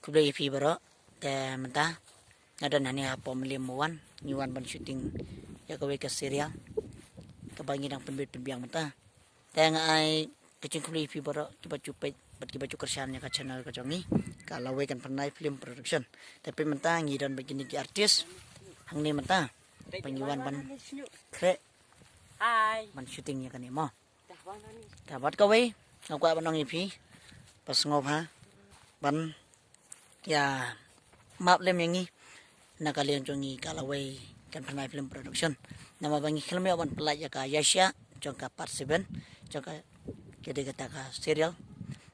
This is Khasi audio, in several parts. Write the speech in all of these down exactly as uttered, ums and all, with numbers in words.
Khublei ïa phi baroh. Te mynta nga don hangne hapoh Mylliem Mawwan, ngi wan ban shooting ïa kawei ka serial kaba ngi dang pynbit pynbiang mynta. Te nga ai ka jingkhublei ïa phi baroh kiba ju peit bad kiba ju kyrshan ïa ka channel ka jong ngi, ka Lawei Kynphyrnai Film Production. Te peit mynta ngi don bad kine ki artist hangne mynta ba ngi wan ban khreh ban shooting ïa kane mo. Te bad kawei nga kwah ban ong ïa phi ba sngewbha ban ïa map lem ïa ngi na ka liang jong ngi ka Lawei Kynphyrnai Film Production. Namar ba ngi khlem ïoh ban pynlait ïa ka ïaishah jong ka part seven jong ka, ka dei kata ka serial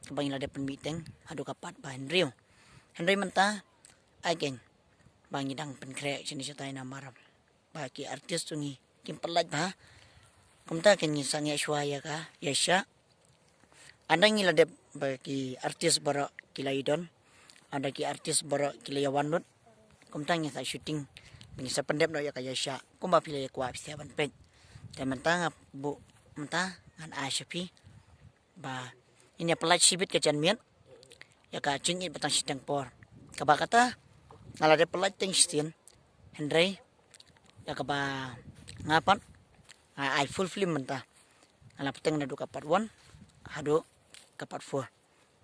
kaba ngi la dep pynmih teng haduh ka part ba hynriew. Hynrei mynta ai keiñ ba ngi dang pynkhreh shane shatai namar ba ki artist jong ngi kim pynlait bha. Kumta keiñ ngin sa ngiah shuwa ïa ka ïaishah. Ynda ngi la dep ba ki artist baroh ki la ïadon, ynda ki artist baroh ki la ïawan lut, kumta ngin sa shooting, ngin sa pyndep noh ïa ka ïaishah kumba phi la ïa kwah phi sa ban peit. Te mynta nga buh, mynta ngan ai sha phi ba ngin ïa pynlait shibit ka janmiet ïa ka jingïeit ba tang shiteng por. Kaba kata nga la dep pynlait teng shisien, hynrei ïa kaba nga pat nga ai full film mynta. Nga la pynbteng naduh ka part one haduh ka part four.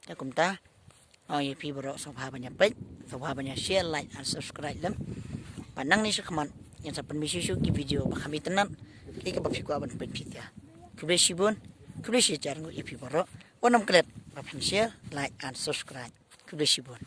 Te kumta nga ong ïa phi baroh sngewbha ban ïa peit, sngewbha ban ïa share, like and subscribe lem. Bad nangne shakhmat ngin sa pynmih shuh shuh ki video ba kham itynnad, ki kaba phi kwah ban peit phi ïa. Khublei shibun, khublei shihajar nguh ïa phi baroh. Wat nym klet ba phin share, like and subscribe. Khublei shibun.